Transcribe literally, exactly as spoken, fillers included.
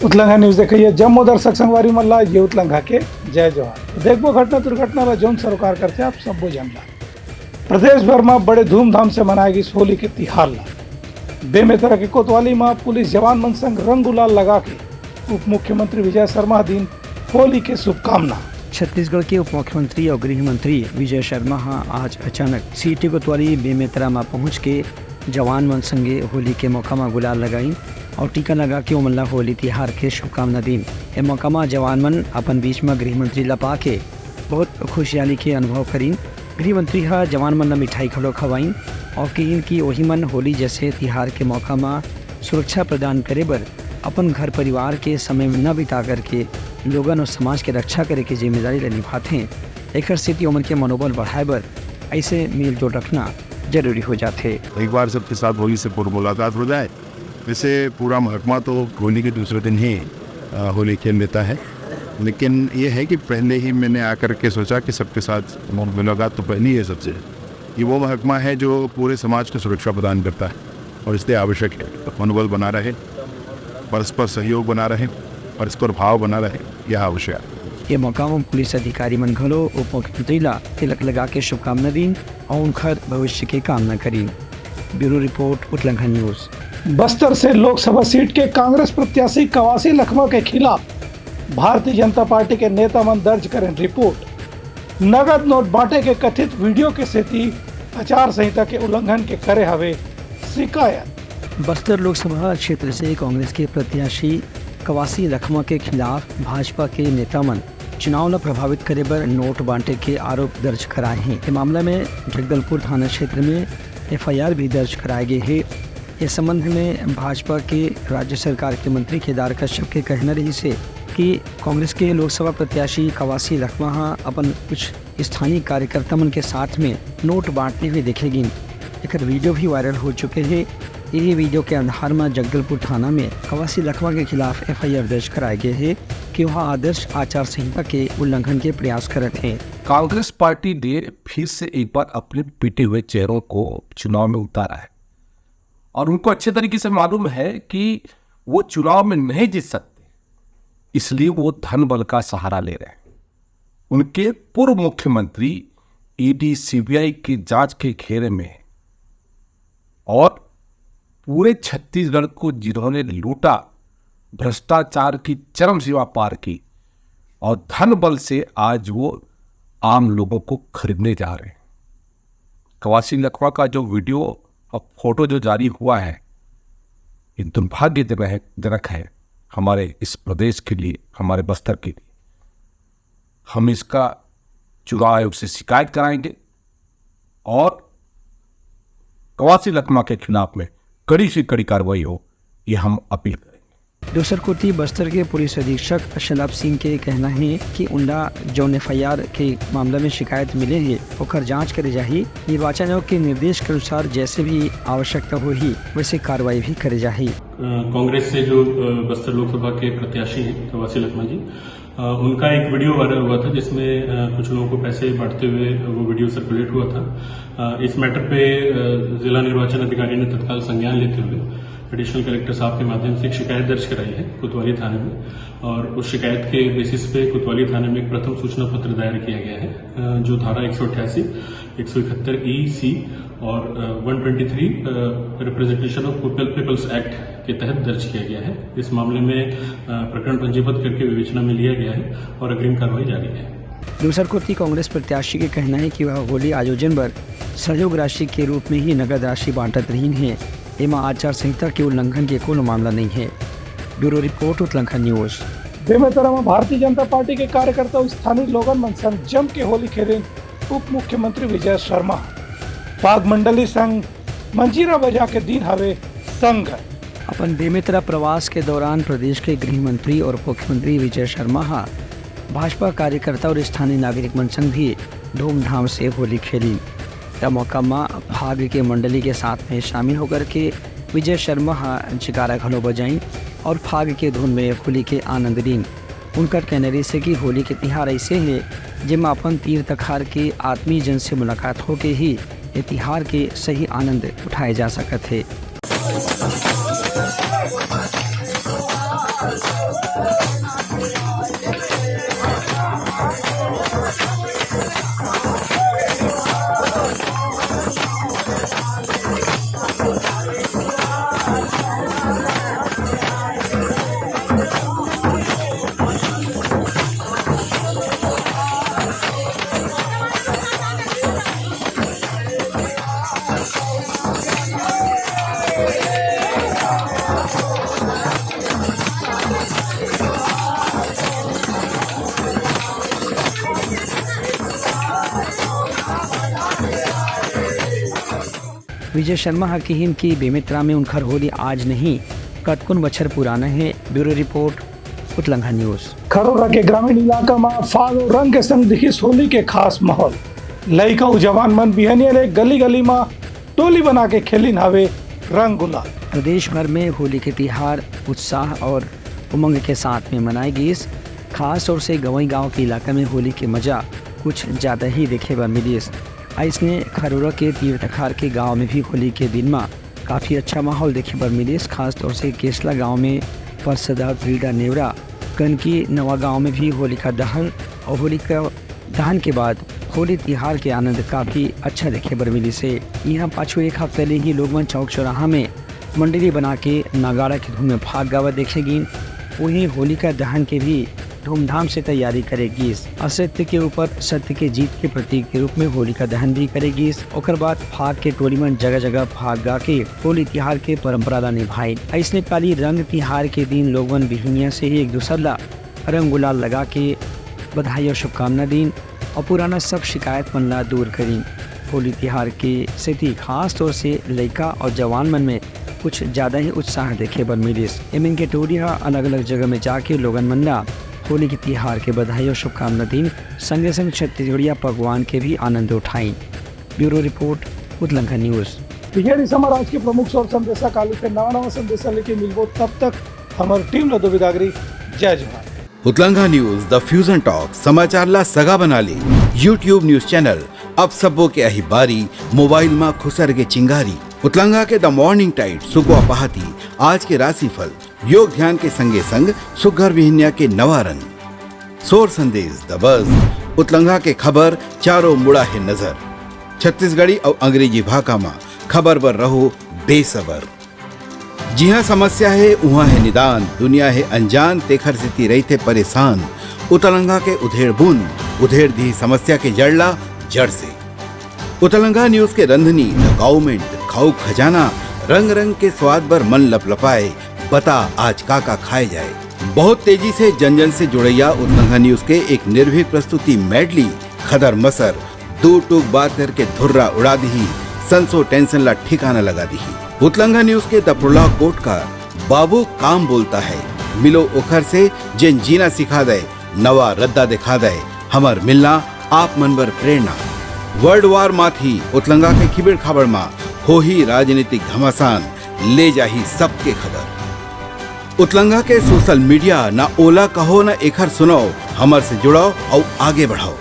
उतलंघा news देखइया जम्मो दर्शक संगवारी मन ला ये उतलंघा के जय जोहार। देखबो घटना दुर्घटना ला जौन सरोकार करथे आप सब्बो झन ला। प्रदेश भर म बड़े धूमधाम से मनाए गिस होली के तिहार ला। बेमेतरा के कोतवाली म पुलिस जवान मन संग रंग गुलाल लगा के उप मुख्यमंत्री विजय शर्मा दिन होली के शुभकामना। छत्तीसगढ़ के उप मुख्यमंत्री और गृह मंत्री विजय शर्मा ह आज अचानक सीटी कोतवाली बेमेतरा म पहुंच के जवान मन संगे होली के मौका म गुलाल लगाइन और टीका लगा के ओमन ला होली तिहार के शुभकामना दीन। ए मौका म जवान मन अपन बीच म गृह मंत्री ला पाके बहुत खुशियाली के अनुभव करीन। गृह मंत्री ह जवान मन ला मिठाई घलो खवाइन और कहिन कि ओही मन होली जैसे तिहार के मौका म सुरक्षा प्रदान करे बर अपन घर परिवार के समय न बिता करके लोगन और समाज के रक्षा करे के जिम्मेदारी ला निभाथें। एकर सेती ओमन के मनोबल बढ़ाए बर ऐसे मेलजोल रखना जरूरी हो जाथे। एक बार सबके साथ होली से पूर्व मुलाकात हो जाए। वैसे पूरा महकमा तो होली के दूसरे दिन ही, अ, होली खेल लेता है, लेकिन ये है कि पहले ही मैंने आकर के सोचा कि सबके साथ मुलाकात तो पहली है सबसे। ये वो महकमा है जो पूरे समाज को सुरक्षा प्रदान करता है और इसलिए आवश्यक है मनोबल बना रहे, परस्पर सहयोग बना रहे, परस्पर भाव बना रहे, यह आवश्यक है। ये मौका म पुलिस अधिकारी मन घलो उप मुख्यमंत्री ला तिलक लगा के शुभकामना दीन और उनकर भविष्य के कामना करीन। ब्यूरो रिपोर्ट, उतलंघा न्यूज। बस्तर से लोकसभा सीट के कांग्रेस प्रत्याशी कवासी लखमा के खिलाफ भारतीय जनता पार्टी के नेता मन दर्ज करेन रिपोर्ट। नगद नोट बांटे के कथित वीडियो के सेती आचार संहिता के उल्लंघन के करे हवे शिकायत। बस्तर लोकसभा क्षेत्र से कांग्रेस के प्रत्याशी कवासी लखमा के खिलाफ भाजपा के नेता मन चुनाव ल प्रभावित करे बर नोट बांटे के आरोप दर्ज कराए हे। ये मामला में जगदलपुर थाना क्षेत्र में एफआईआर भी दर्ज कराए गए हे। इस संबंध में भाजपा के राज्य सरकार के मंत्री केदार कश्यप के कहना रहिस हे कि कांग्रेस के लोकसभा प्रत्याशी कवासी लखमा ह अपन कुछ स्थानीय कार्यकर्ता मन के साथ में नोट बांटते हुए देखे गिन। एकर वीडियो भी वायरल हो चुके हे। यही वीडियो के आधार म जगदलपुर थाना में कवासी लखमा के खिलाफ एफआईआर दर्ज कराए गए हे कि वह आदर्श आचार संहिता के उल्लंघन के प्रयास करत हे। कांग्रेस पार्टी ने फिर से एक बार अपने पिटे हुए चेहरों को चुनाव में उतारा है और उनको अच्छे तरीके से मालूम है कि वो चुनाव में नहीं जीत सकते, इसलिए वो धन बल का सहारा ले रहे हैं। उनके पूर्व मुख्यमंत्री ईडी सीबीआई की जांच के घेरे में और पूरे छत्तीसगढ़ को जिन्होंने लूटा, भ्रष्टाचार की चरम सीमा पार की और धन बल से आज वो आम लोगों को खरीदने जा रहे हैं। कवासी लखमा का जो वीडियो और फोटो जो जारी हुआ है, ये दुर्भाग्यजनक है, जनक है हमारे इस प्रदेश के लिए, हमारे बस्तर के लिए। हम इसका चुनाव आयोग से शिकायत कराएंगे और कवासी लखमा के खिलाफ में कड़ी से कड़ी कार्रवाई हो, ये हम अपील करेंगे। दूसर कोति बस्तर के पुलिस अधीक्षक शलभ सिंह के कहना हे कि उनला जौन एफआईआर के मामला में शिकायत मिले हे, ओकर जांच करे जाही। निर्वाचन आयोग के निर्देश के अनुसार जैसे भी आवश्यकता होही, वैसे कार्रवाई भी करे जाही। अ, कांग्रेस से जो, अ, बस्तर लोकसभा के प्रत्याशी हैं कवासी लखमा जी, अ, उनका एक वीडियो वायरल हुआ था जिसमें, अ, कुछ लोगों को पैसे बांटते हुए वो वीडियो सर्कुलेट हुआ था। अ, इस मैटर पे, अ, जिला निर्वाचन अधिकारी ने तत्काल संज्ञान लेते हुए एडिशनल कलेक्टर साहब के माध्यम से एक शिकायत दर्ज कराई है कोतवाली थाने में और उस शिकायत के बेसिस पे कोतवाली थाने में एक प्रथम सूचना पत्र दायर किया गया है, अ, जो धारा एक सौ अट्ठासी, एक सौ इकहत्तर ई सी और, uh, one twenty three, uh, representation of people, people's act के तहत दर्ज किया गया है। इस मामले में, अ, प्रकरण पंजीबद्ध करके विवेचना में लिया गया है और अग्रिम कार्रवाई जारी है। दूसर कोति कांग्रेस प्रत्याशी के कहना है कि वह होली आयोजन बर सहयोग राशि के रूप में ही नगद राशि बांटत रहिन हे। एमा आचार संहिता के उल्लंघन के कोनो मामला नहीं है। ब्यूरो रिपोर्ट, उतलंघा न्यूज। बेमेतरा में भारतीय जनता पार्टी के कार्यकर्ता अउ स्थानीय लोगन मन संग जम के होली खेलिन उप मुख्यमंत्री विजय शर्मा। फाग मंडली संग मंजीरा बजा के दिन हवे संग। अपन बेमेतरा प्रवास के दौरान प्रदेश के गृह मंत्री और मुख्यमंत्री विजय शर्मा हा भाजपा कार्यकर्ता और स्थानीय नागरिक मन संग भी धूमधाम से होली खेली। त मौका म फाग के मंडली के साथ में शामिल होकर के विजय शर्मा हा जयकारा घलो बजाइन और फाग के धुन में होली के आनंद लीन। उनकर कहना रहिस हे कि होली के तिहार ऐसे हे, जेमा अपन तीर तखार के आत्मीय जन से मुलाकात होके ही ये तिहार के सही आनंद उठाए जा सकत हे। विजय शर्मा ह किहिन कि बेमेतरा में उनखर होली आज नहीं, कतकोन बछर पुराना हे। ब्यूरो रिपोर्ट, उतलंघा न्यूज। खरोरा के ग्रामीण इलाका म फाग अउ रंग के संग दिखिस होली के खास माहौल। लइका अउ जवान मन बिहनिया ले गली-गली म टोली बना के खेलिन हावे रंग गुलाल। प्रदेश भर में होली के तिहार उत्साह और उमंग के साथ में मनाए गिस। खास तौर से गंवई गांव के इलाका में होली के मजा कुछ ज्यादा ही देखे बर मिलिस। अइसने खरोरा के तीर तखार के गांव में भी होली के दिन म काफी अच्छा माहौल देखे बर मिलिस। खास तौर से केसला गांव में परसदा, तिल्दा, नेवरा, कनकी, नवा गांव में भी होलिका दहन और होलिका दहन के बाद होली तिहार के आनंद काफी अच्छा देखे बर मिलिस हे। इहां पाछू एक हफ्ता ले ही लोगमन चौक चौराहा में मंडली बना के नगाड़ा के धुन में फाग गावत देखे गिन। वहीं होलिका दहन के भी धूमधाम से तैयारी करे गिस। असत्य के ऊपर सत्य के जीत के प्रतीक के रूप में होलिका दहन भी करे गिस। ओकर बाद फाग के टोली मन जगह-जगह फाग गा के होली तिहार के परंपरा ला निभाइन। अइसने काली रंग तिहार के दिन लोगमन बिहनिया से ही एक दूसर ला रंग गुलाल लगा के बधाई और शुभकामना दीन और पुराना सब शिकायत मन ला दूर करीन। होली तिहार के सेती खास तौर से लइका और जवान मन में कुछ ज्यादा ही उत्साह देखे बर मिलिस। एमन के टोली ह अलग-अलग जगह में जाके लोगन मन ला होली के तिहार के बधाई और शुभकामना दीन, संगे संग छत्तीसगढ़िया पकवान के भी आनंद उठाइन। ब्यूरो रिपोर्ट, उतलंघा न्यूज। तो ये रहिस हमर आज के प्रमुख सौर संदेशा। काली फिर नवा नवा संदेशा लेके मिलबो, तब तक हमर टीम ला दो बिदागरी। जय जोहार। उतलंघा न्यूज, द फ्यूजन टॉक, समाचार ला सगा बना ले। YouTube न्यूज चैनल, अब सबो के अही बारी, मोबाइल मा खुसर के चिंगारी। उतलंघा के द मॉर्निंग टाइड, सुकवा पहाती, आज के राशिफल, योग ध्यान के संगे संग सुग्घर बिहनिया के नवा रंग। सोर संदेश, द बज, उतलंघा के खबर, चारों मुड़ा हे नजर। छत्तीसगढ़ी अउ अंग्रेजी भाखा मा खबर बर रहो बेसबर। जिहां समस्या हे, उहां हे निदान, दुनिया हे अनजान, तेखर सेती रहिथे परेशान। उतलंघा के उधेड़ बुन, उधेड़ दिही समस्या के जड़ ला जड़ से। उतलंघा न्यूज के रंधनी, द गाउमेंट, खाऊ खजाना, रंग रंग के स्वाद बर मन लपलपाए, बता आज का का खाए जाए। बहुत तेजी से जन जन से जुड़ैया उतलंघा न्यूज के एक निर्भीक प्रस्तुति मेडली, खदर मसर, दू टूक बात करके धुर्रा उड़ा दिही, संसो टेंशन ला ठिकाना लगा दिही। उतलंघा न्यूज के द प्रोलॉग कोट का बाबू काम बोलता है, मिलो ओखर से जेन जीना सिखा दे, नवा रद्दा दिखा दे, हमर मिलना आप मन बर प्रेरणा। वर्ल्ड वार माथी उतलंघा के खिबेड़ खाबड़ मा होही राजनीतिक घमासान, ले जाही सबके खबर। उतलंघा के सोशल मीडिया, ना ओला कहो ना एखर सुनाओ, हमर से जुड़ाओ अउ आगे बढ़ाओ।